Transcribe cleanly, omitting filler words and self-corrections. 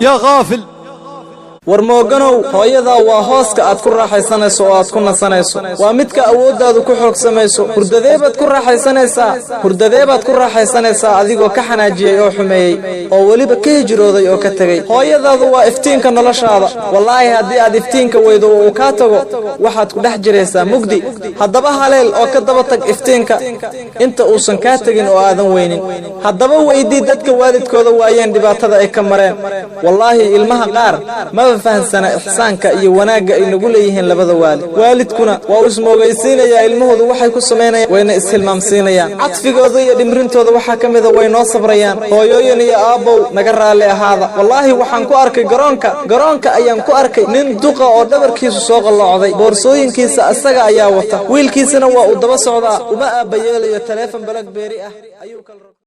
يا غافل. War mooganow, hooyadaa waa hooska aad ku raaxaysanayso oo aad ku nasanayso. Waa midka awooddaadu ku xoogsamayso. Hurdadeebaad ku raaxaysanaysaa? Hurdadeebaad ku raaxaysanaysaa adigoo ka xanaajiyey oo xumeeyey oo weliba ka hijrooday oo ka tegey? Hooyadaadu waa iftiinka noloshaada. Wallaahi, haddii aad iftiinka weydo oo uu kaa tago, waxaad ku dhex jiraysaa mugdi. Haddaba haleel oo ka daba tag iftiinka inta uusan kaa tegin oo aadan weynin. Haddaba weydii dadka waalidkooda waayeen dhibaatada ay ka mareen. Wallaahi, ilmaha qaar maba fahansana ixsaanka iyo wanaagga ay nagu leeyihiin labada waalid. Waalidkuna waa uu ismoogaysiinayaa ilmahoodu waxay ku samaynayaan, wayna ishilmaamsiinayaan. Cadfigooda iyo dhimrintooda waxaa ka mida way noo sabrayaan. Hooyooyin iyo aabbow, naga raalli ahaada. Wallaahi, waxaan ku arkay garoonka, garoonka ayaan ku arkay nin duqa oo dhabarkiisu soo qalloocday. Boorsooyinkiisa isaga ayaa wata, wiilkiisana waa uu daba socdaa. Uma aabbayeelayo. Taleefon BlackBerry ah ayuu kala.